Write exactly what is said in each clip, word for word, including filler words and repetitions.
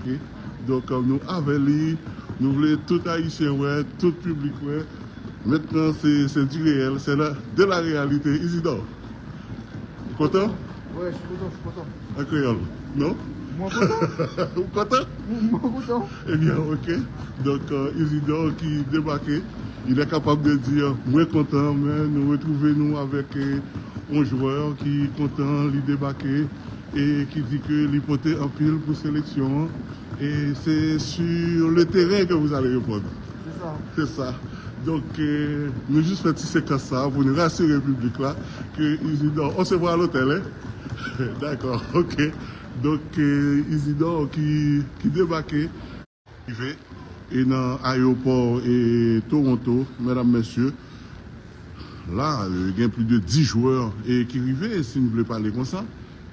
Ok. Donk, euh, nou avè li, nou vle tout Ayisyen wè, tout piblik wè. Mentnan, se, se du réel, c'est la, de la réalité. Isidor, ou kontan? Ouais, je suis content, je suis content. An kreyòl, non? Mwen kontan. Ou kontan? Mwen kontan. Ebyen, ok. Donk, euh, Isidor ki debake, il est capable de dire, mwen kontan, men nou retwouve nou avèk euh, yon jwè ki kontan, li debake e ki di ke li pote anpil pou seleksyon an. E se sur le terrain que vous allez répondre. C'est ça. C'est ça. Donk, euh, nou jis fè ti sekans sa pou nou rasire piblik la ke Isidor, on se voit à l'hôtel, hein? Dakò, ok. Donk, euh, Isidor ki, ki debake, rive, e nan ayewopò e Toronto, medam, mesye, la, euh, gen plis de dis jwè e ki rive, si nou vle pale konsa.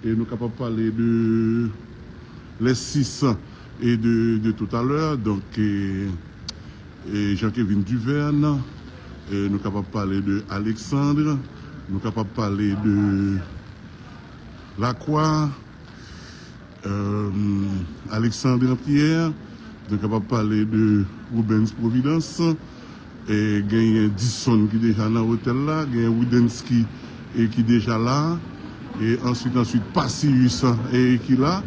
E nou kapab pale de les six et de, de tout à l'heure. Donk, euh, euh, Jean-Kevin Duverne, euh, nou kapab pale de Alexandre, nou kapab pale de Lacroix, euh, Alexandre Pierre, nou kapab pale de Rubens Providence, e genyen Disson ki deja nan otèl la, genyen Widensky e ki deja la, e answit, answit Pacius e ki la.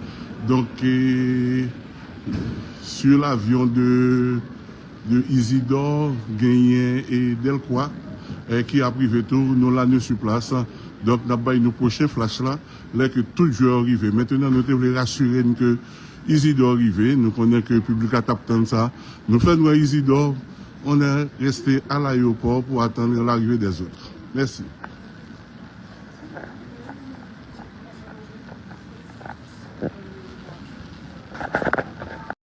Donk, e, sur l'avion de, de Isidore, genyen e Delcroix, e ki ap rive tou, nou la, nou sur place. Donk, n ap bay nou pwochen flash la, lè ke tout jwè yo rive. Mentnan, nou te vle rasire n ke Isidore rive, nou konnen ke piblik la t ap tann sa. Nou fè n wè Isidore, on est resté à l'aéroport pour attendre l'arrivée des autres. Mèsi.